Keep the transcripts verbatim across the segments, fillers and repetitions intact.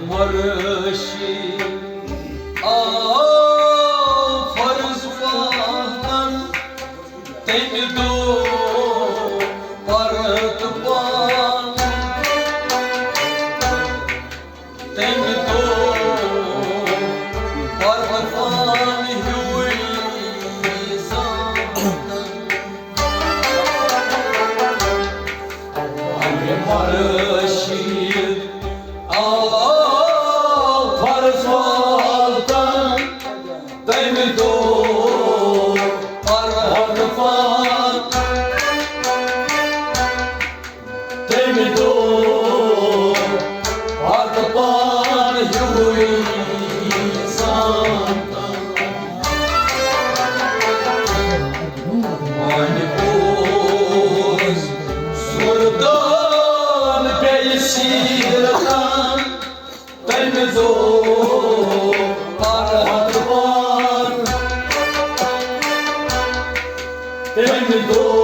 ورشی آو فرض وقتن، تمہِ دۄہ پرت پان، تمہِ دۄہ پرت پان ہیوٗ زانتن۔ مرشی آو فرض وقتن، تمہِ دۄہ پرت پان، تمہِ دۄہ پرت پان ہیوٗ زانتن۔ وۄنۍ اوس سُردان بیٚیہِ سیٖرتن، تمہِ دۄہ پرت پان، تمہِ دۄہ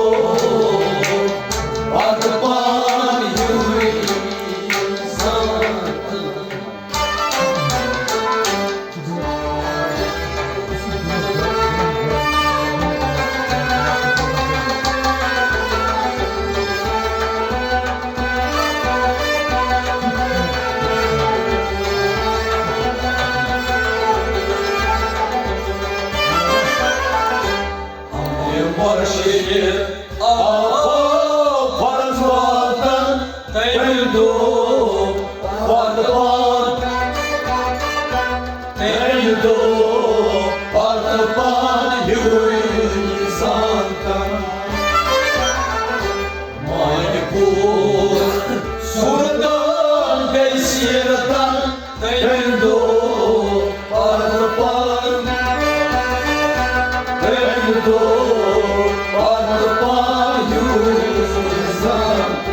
پرت پان ہیوٗ زانتن۔ مرشد آو فرض وقتن، تمہِ دۄہ پرت پان، تمہِ دۄہ پرت پان ہیوٗ زانتن۔ وۄنۍ اوس سُردان بیٚیہِ سیٖرتن، تمہِ دۄہ پرت پان، تمہِ دۄہ پرت پان ہیوٗ زانتن۔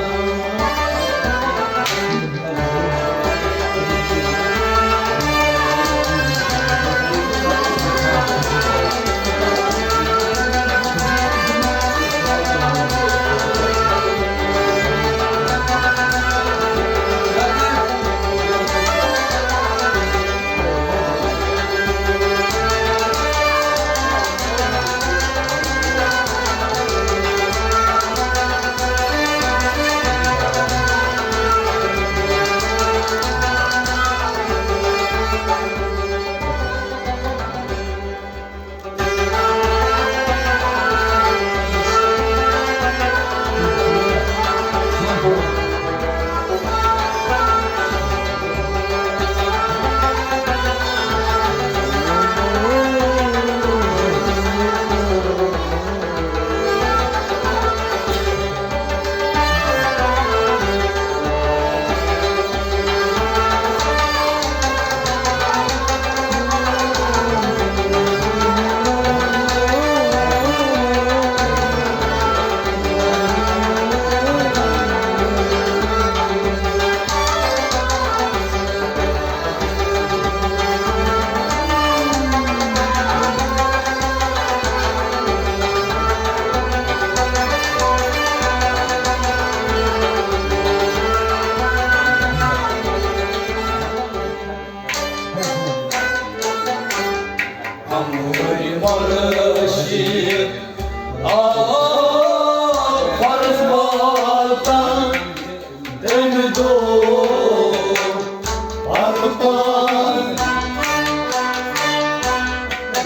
ہمواری مرشد آو فرض وقتن، تمہِ دۄہ پرت پان،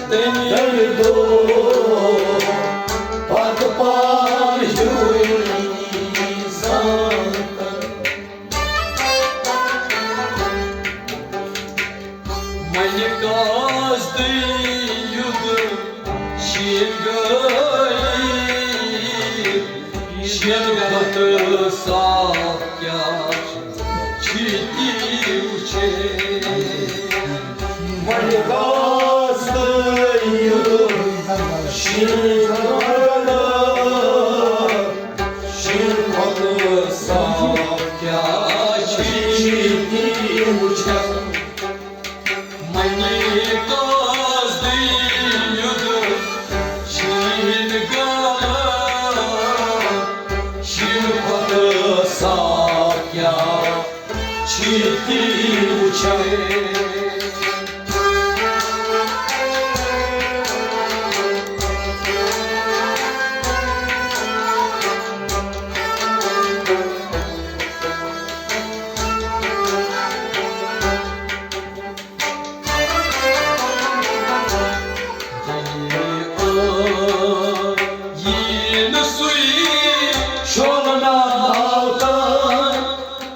تمہِ دۄہ پرت پان ہیوٗ زانتن۔ وۄنۍ قصدٕے یُد شیٖن گٔے، شیٖن کھۄتہٕ صاف کیٛاہ چھِ تی وٕچھے۔ وۄنۍ قصدٕے یُد شیٖن گٔے، شیٖن کھۄتہٕ صاف کیٛاہ چھِ تی وٕچھن؟ منی قصدٕے یُد شیٖن گٔے، شیٖن کھۄتہٕ صاف کیٛاہ چھِ تہِ وٕچھان۔ یی نہٕ سُے شولہٕ ناو تہٕ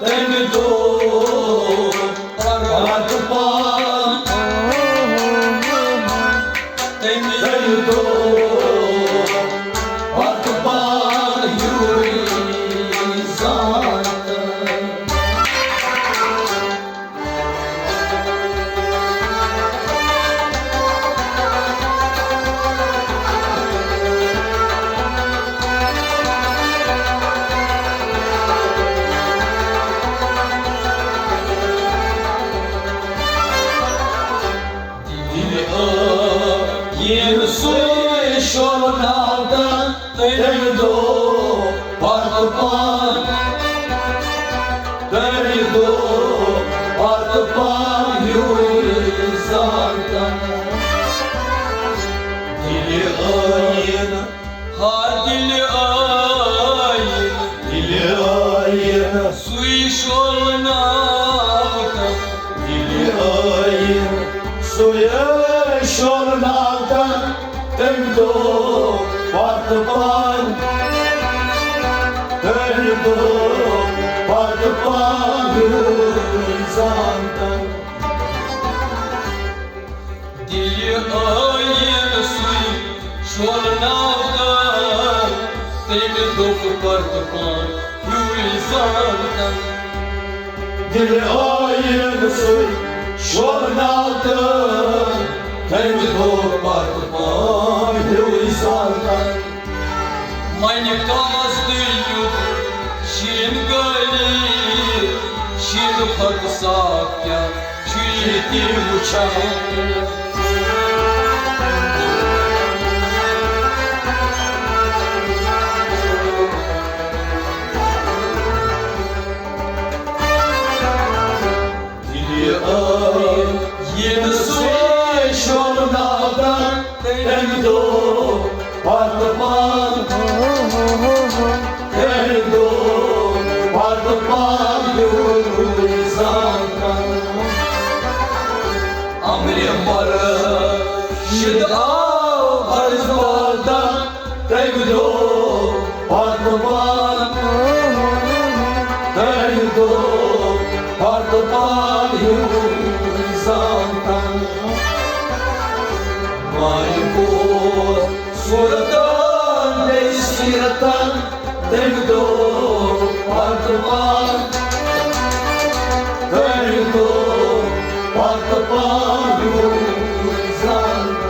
تٔمۍ دوٚپ پتہٕ پان، تٔمۍ دوٚپ پتہٕ پان ہیوٗ زانتہٕ۔ ییٚلہِ سُے شولہٕ ناو تہٕ تٔمۍ دوٚپ پتہٕ پان، تٔمۍ دوٚپ پتہٕ پان ہیوٗ زانتہٕ۔ دِلہِ ٲیِن، ہا دِلہِ ٲیِن، دِلہِ ٲیِن، سُے شولہٕ ناو تہٕ دِلہِ ٲیِن، سُے شولہٕ ناو تہٕ تٔمۍ دوٚپ پتہٕ پان، تٔمۍ دوٚپ پتہٕ پان ہیوٗ زانتہٕ۔ دِلہِ ٲیِن سُے شولہٕ ناو تہٕ تٔمۍ دوٚپ پتہٕ پان ہیوٗ زانتہٕ۔ دِلہِ ٲیِن سُے شولہٕ ناو تہٕ تٔمۍ دوٚپ پتہٕ پان ہیوٗ زانتہٕ۔ وۄنۍ کاس تہٕ یُتھ شیٖن گٲلی، شیٖنہٕ کھۄتہٕ صاف کیٛاہ چھُ یہِ تہِ وٕچھان۔ دِلہِ ٲیِن سُے شولہٕ ناو تہٕ تٔمۍ دوٚپ پتہٕ پان، تٔمۍ دوٚپ پتہٕ پان ہیوٗ زانتہٕ۔ امرِ مرشد آو عرض پتہٕ تٔمۍ دوٚپ پتہٕ پان، تٔمۍ دوٚپ پتہٕ پان ہیوٗ زانتہٕ۔ وۄنۍ اوس صوٗرتن بیٚیہِ سیٖرتن، تٔمۍ دوٚپ پتہٕ پان، تٔمۍ دوٚپ پتہٕ پان ہیوٗ زانتہٕ۔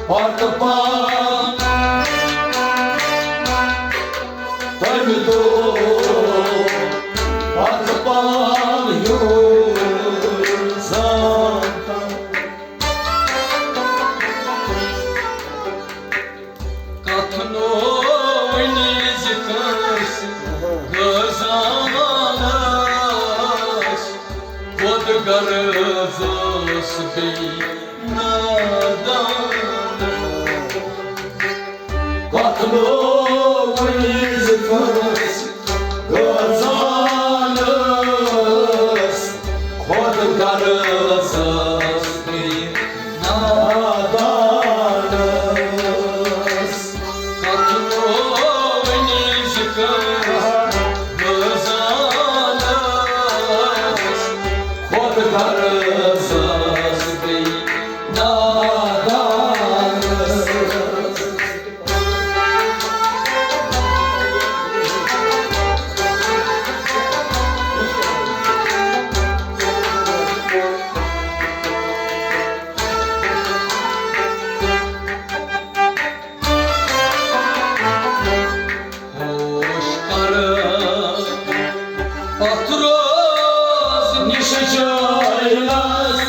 پتہٕ پان تَمہِ دۄہ، پتہٕ پان ہیوٗ زانٛہہ۔ کتھ نو ونی ز کس غزالس خود غرض اوس بیٚیہِ نادانس۔ کتھ نو ونی ز کس غزالس خود غرض اوس بیٚیہِ نادانس۔ کتھ نو ونی ز کس غزالس خود غرض اوس بیٚیہِ نادانس۔ ہوش کر، پتھ روز نِش جٲہِلس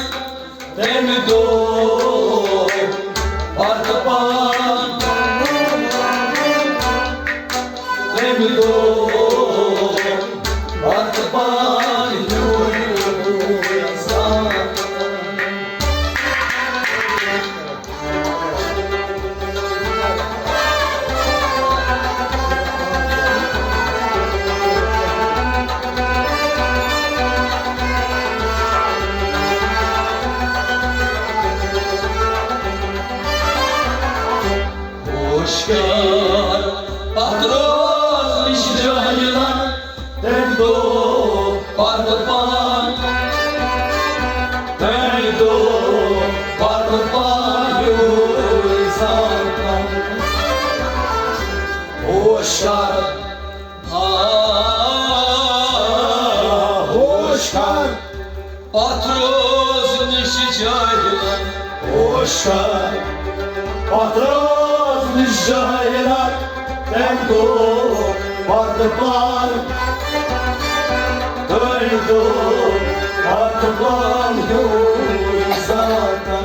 تَمہِ دۄہ پتہٕ پان، تَمہِ دۄہ پتہٕ پان ہیوٗ زانٛہہ۔ ہوشیار پتھ روز نِش جٲہِلن تَمہِ دۄہ پتہٕ پان، تَمہِ دۄہ پتہٕ پان ہیوٗ زانٛہہ۔ ہوش کر، آ، ہوش کر، پتھ روز نِش جٲہِلن۔ ہوش کر، پتھ روز نِش جٲہِلن۔ تَمہِ دۄہ پتہٕ پان، تَمہِ دۄہ پتہٕ پان ہیوٗ زانٛہہ۔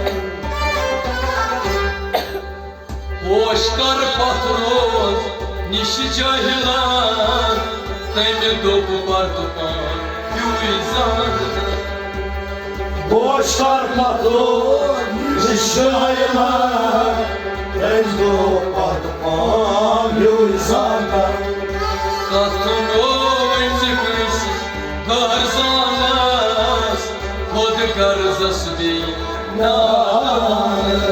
ہوش کر پتھ روز نِش جٲہِلن، تَمہِ دۄہ پتہٕ پان ہیوٗ زانٛہہ۔ ہوش کر پتھ روز نِش جٲہِلن، تَمہِ دۄہ پتہٕ پان ہیوٗ زانٛہہ۔ کتھ نو ونی ز کس غزالس خود غرض اوس بیٚیہِ نادانس۔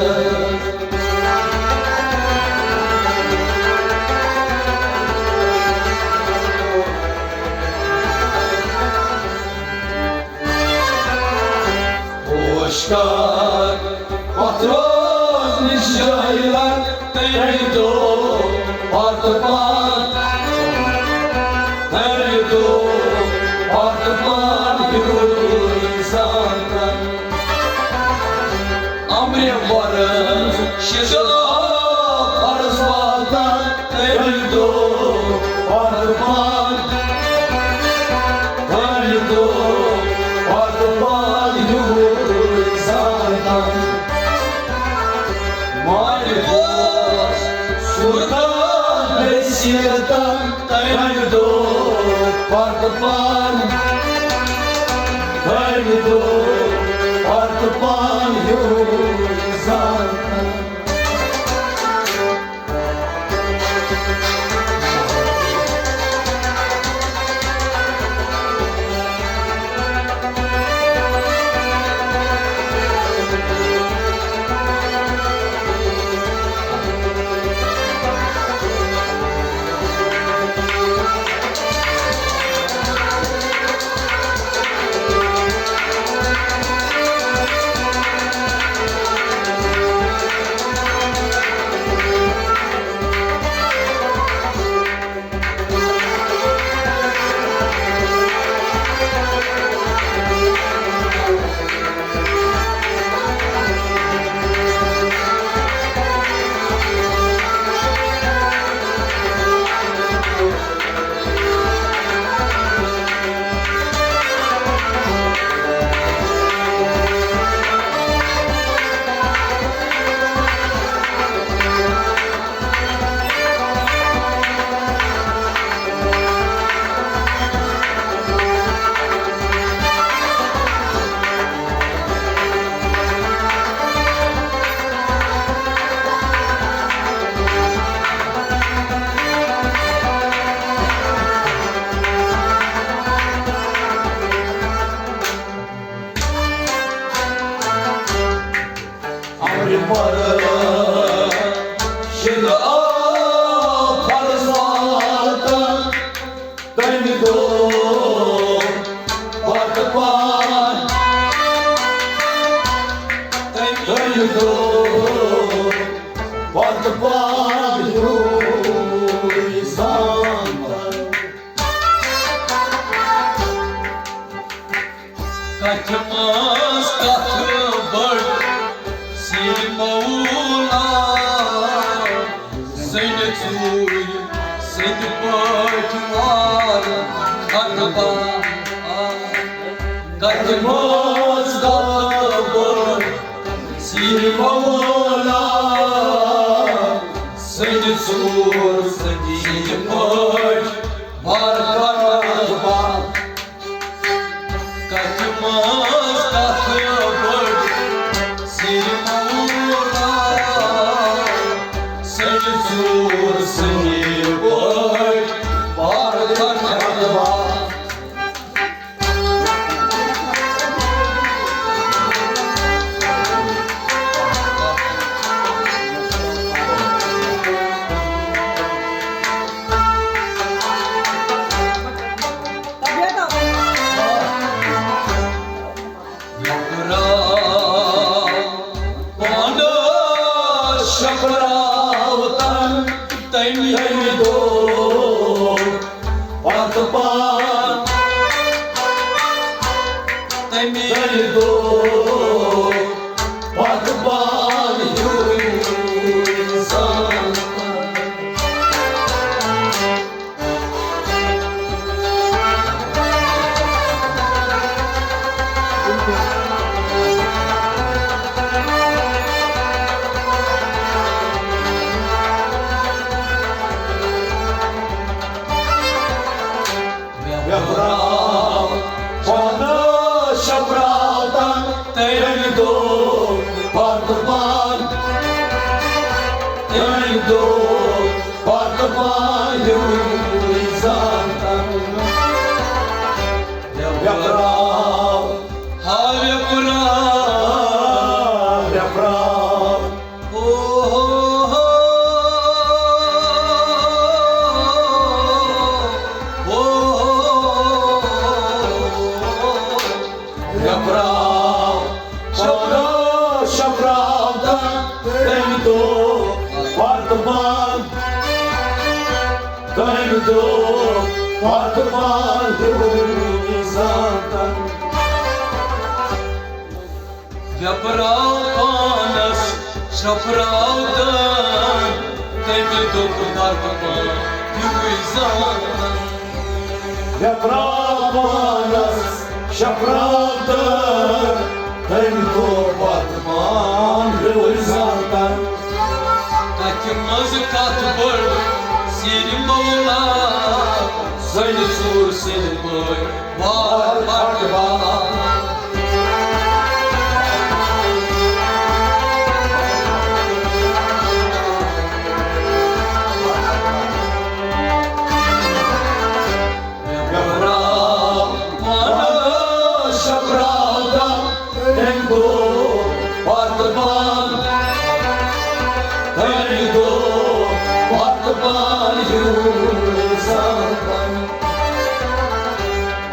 ہوش کر پتھ روز نِش جٲہِلن، تَمہِ دۄہ پتہٕ پان، تَمہِ دۄہ پتہٕ پان ہیوٗ زانٛہہ۔ امرِ ورن شیٖتلا فرض واتان، تَمہِ دۄہ پتہٕ پان، تَمہِ دۄہ پتہٕ پان ہیوٗ زانٛہہ۔ مالہِ اوس سُردان بے سیرتن، تَمہِ دۄہ پتہٕ پان، تَمہِ دۄہ پتہٕ پان ہیوٗ زانٛہہ۔ یہِ مرشد آو فرض واتن، تمہِ دۄہ پتہٕ پتہٕ، تمہِ دۄہ پتہٕ پتہٕ ہیوٚو زانتن۔ کتھِ منٛز کتھ بٔڑ سِرِ مولا سٕنٛدِ ژوٗرِ سٕنٛدِ پٲٹھۍ وار ادبا۔ کتھِ منٛز کتھ بٔڑ سِرِ مولا سٕنٛدِ ژوٗرِ سٕنٛدِ پٲٹھۍ وار ادبا۔ کتھِ منٛز کتھ بٔڑ سِرِ مولا سٕنٛدِ ژوٗرِ سٕنٛدِ پٲٹھۍ وار ادبا۔ یپراو پانس شپراوتن تمہِ دۄہ پتہٕ پتہٕ، تمہِ دۄہ پتہٕ پتہٕ ہیوٚو زانتن۔ یپراو پانس شپراوتن تمہِ دۄہ پتہٕ پتہٕ، تمہِ دۄہ پتہٕ پتہٕ ہیوٚو زانتن۔ یپراو، ہا یپراو، یپراو۔ او ہو ہو، او ہو ہو۔ یپراو، شپراو، شپراو تن تمہِ دۄہ پتہٕ پتہٕ، تمہِ دۄہ پتہٕ پتہٕ ہیوٚو زانتن۔ یپراو پانس شپراو تن تمہِ دۄہ پتہٕ پتہٕ ہیوٚو زانتن۔ یپراو پانس شپراو تن تمہِ دۄہ پتہٕ پتہٕ ہیوٚو زانتن۔ کتھِ منٛز کتھ بٔڑ سِرِ مولا سٕنٛدِ ژوٗرِ سٕنٛدِ پٲٹھۍ وار پتہٕ وار۔ یپراو پانس شپراو تن تمہِ دۄہ پتہٕ پتہٕ، تمہِ دۄہ پتہٕ پتہٕ ہیوٚو زانتن۔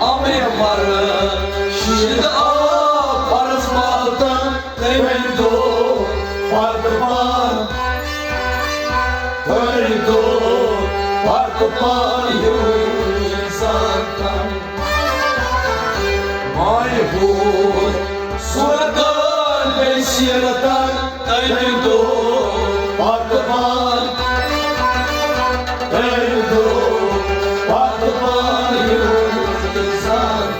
امر مرشد آو فرض واتن تمہِ دۄہ پتہٕ پتہٕ، تمہِ دۄہ پتہٕ پتہٕ ہیوٚو زانتن۔ مایہِ ہُنٛد سُرکار گٔے سیٖرتن تمہِ دۄہ پتہٕ پتہٕ، تمہِ دۄہ پتہٕ پتہٕ ہیوٚو زانتن۔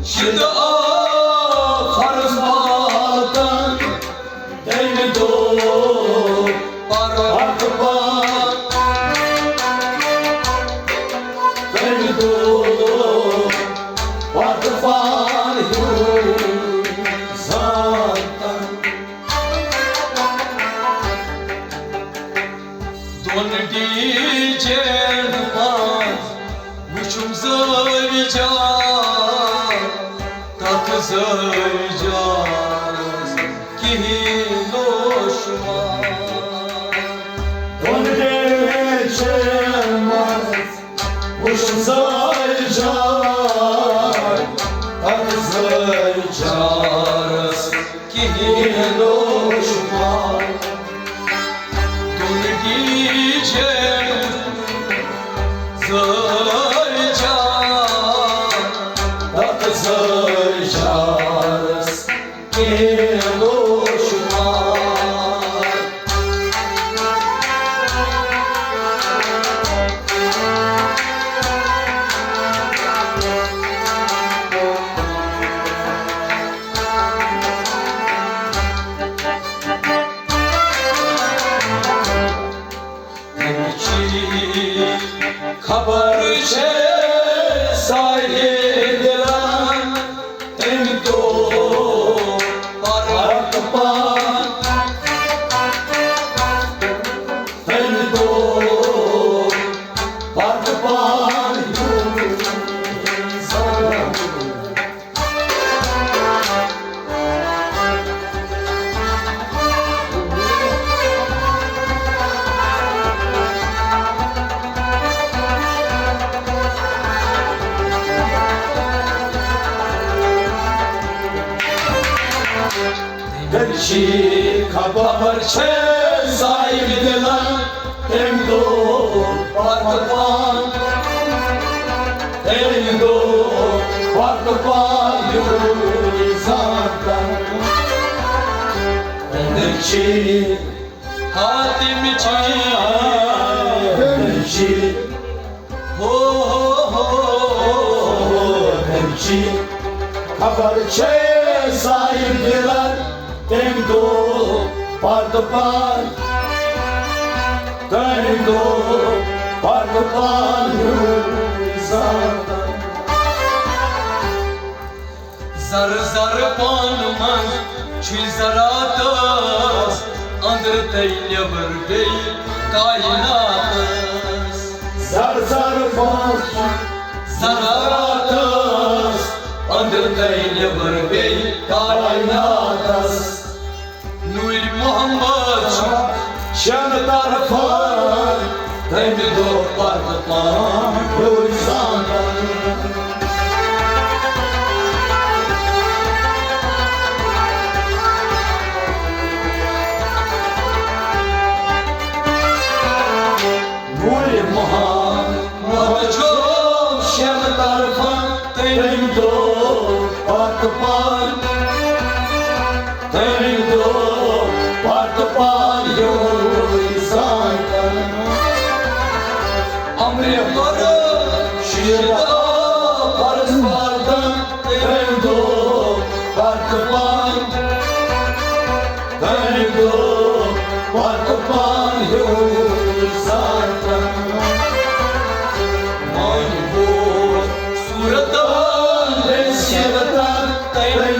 شد آ فرض واتان، تمہِ دۄہ پرتپان، تمہِ دۄہ پرتپان ہیوٗ زانتن۔ دۄن ڈی جین پانٛژھ وُچھُم زٲوۍ جار، تَتھ زٲوۍ جارَس کِہیٖنۍ نوشوار۔ دۄن ڈی جین منٛز وُچھ زٲوۍ جار، تَتھ زٲوۍ جارَس کِہیٖنۍ نوشوار۔ دُنہِچ زٲوۍ جار، تَتھ زٲوۍ جارَس کِہیٖنۍ نوشوار۔ خبر چھے ساحل دلن تمہِ دۄہ پرت پان، تمہِ دۄہ پرت پان ہیوٗ زانتن۔ گرچی خبر چھے ساحل دلن تمہِ دۄہ پرت پان، تمہِ دۄہ پرت پان ہیوٗ زانتن۔ گرچی حاتم چھے، گرچی ہو، ہو، ہو، ہو، ہو، تٔمۍ چھِ خبر چھے ساحل دلن تمہِ دۄہ پرت پان، تمہِ دۄہ پرت پان ہیوٗ زانتن۔ زر زر پان منٛز چھُے زراتس، أنٛدرٕ تہٕ نیٚبر بیٚیہِ کائناتس۔ زر زر پان زراتس، أنٛدرٕ تہٕ نیٚبر بیٚیہِ کائناتس۔ نوٗرِ محمد چھُ شٮ۪ن طرفن، تمہِ دۄہ پرت پان ہیوٗ زانتن۔ نوٗرِ محمد چھُ شٮ۪ن طرفن، تمہِ دۄہ پرت پان، تمہِ دۄہ پرت پان ہیوٗ زانتن۔ امرِ فرض شیٖرا فرض واتن، تمہِ دۄہ پرت پان، تمہِ دۄہ پرت پان ہیوٗ زانتن۔ مانہِ وول صورتن، سیرتن، تمہِ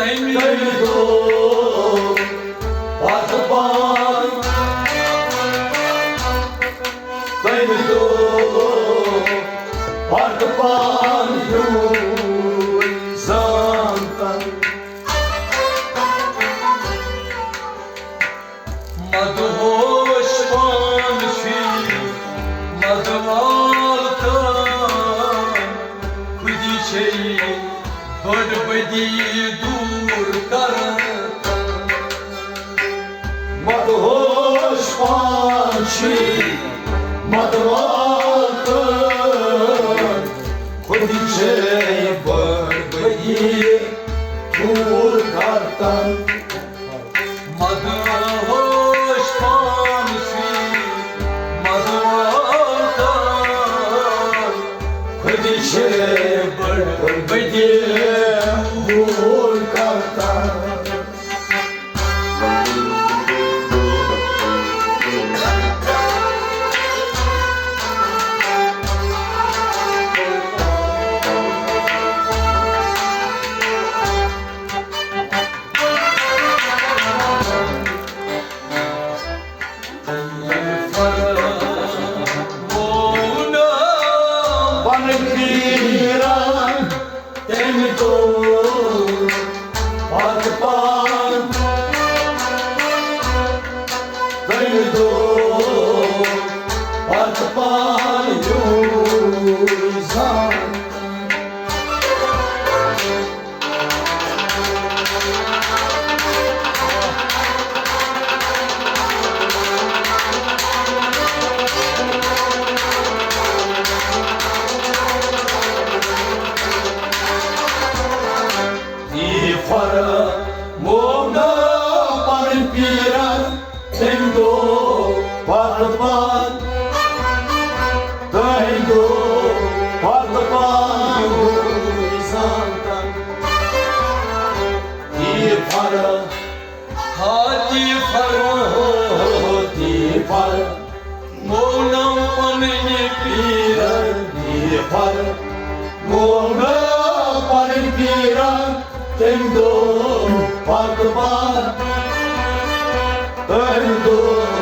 تَمہِ دۄہ پَتہٕ پَتہٕ، تَمہِ دۄہ پَتہٕ پَتہٕ ہیوٚو زانٛتَن۔ مدہوش پان چھُے مدوال تہٕ خودی چھے بٔڑ بدی دوٗر کران۔ مدہوش پان چھُے مدوال تہٕ خودی چھے بٔڑ بدی دوٗر کران۔ مدہوش پان چھُے مدوال تہٕ خودی چھے بٔڑ بدی دوٗر کران۔ پنٕنۍ پیٖرن تٔمۍ دوٚپ پتہٕ پان، تٔمۍ دوٚپ پتہٕ پان ہیوٗ زانٛہہ۔ یہِ فرموو نہٕ پنٕنۍ پیٖرن، تٔمۍ دوٚپ پتہٕ پتہٕ، تٔمۍ دوٚپ پتہٕ پتہٕ ہیوٗ زانٛہہ۔ یہِ فرموو ہاتی فرموو، ہاتی فرموو نہٕ پنٕنۍ پیٖرن، یہِ فرموو نہٕ پنٕنۍ پیٖرن، تٔمۍ دوٚپ پتہٕ پتہٕ، تٔمۍ دوٚپ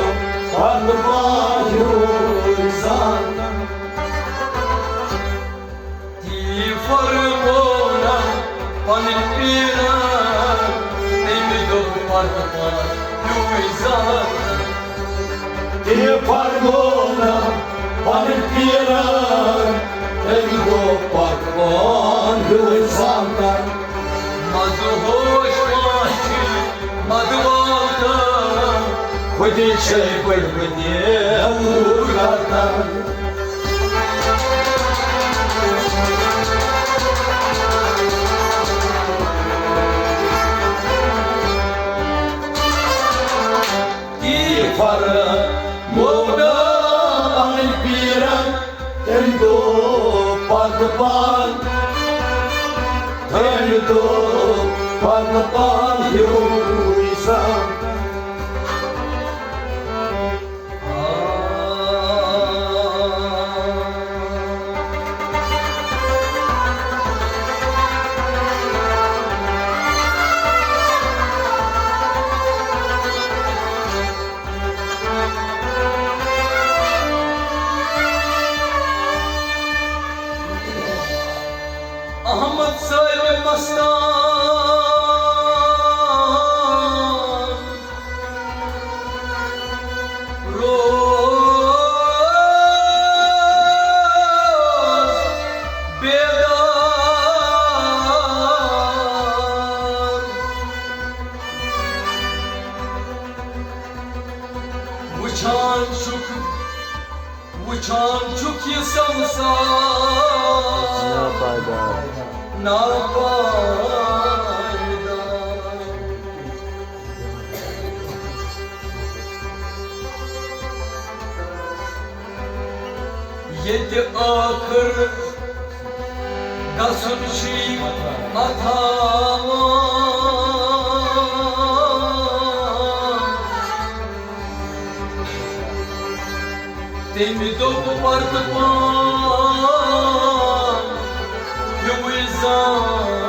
پتہٕ پتہٕ ہیوٗ زانٛہہ۔ تی فرموو نہٕ پنٕنۍ پیٖرن، تٔمۍ دوٚپ پتہٕ پتہٕ ہیوٗ زانٛہہ۔ تی فرموو نہٕ پنٕنۍ پیٖرن، تٔمۍ دوٚپ پتہٕ پتہٕ ہیوٗ زانٛہہ۔ مدہوش پان چھُے مدوال تہٕ خودی چھے بٔڑ بدی دوٗر کران۔ تی فرموو نہٕ پنٕنۍ پیٖرن، تٔمۍ دوٚپ پتہٕ پتہٕ، تٔمۍ دوٚپ پتہٕ پتہٕ ہیوٗ زانٛہہ۔ احمد صٲبِ مستان روز بیدار۔ وُچھان چھُکھ، وُچھان چھُکھ یہِ سمسار ناپائیدار۔ ییٚتہِ ٲخٕر گژھُن چھُے اتھاوان۔ تٔمۍ دوٚپ پتہٕ پان ہیوٗ زانٛہہ۔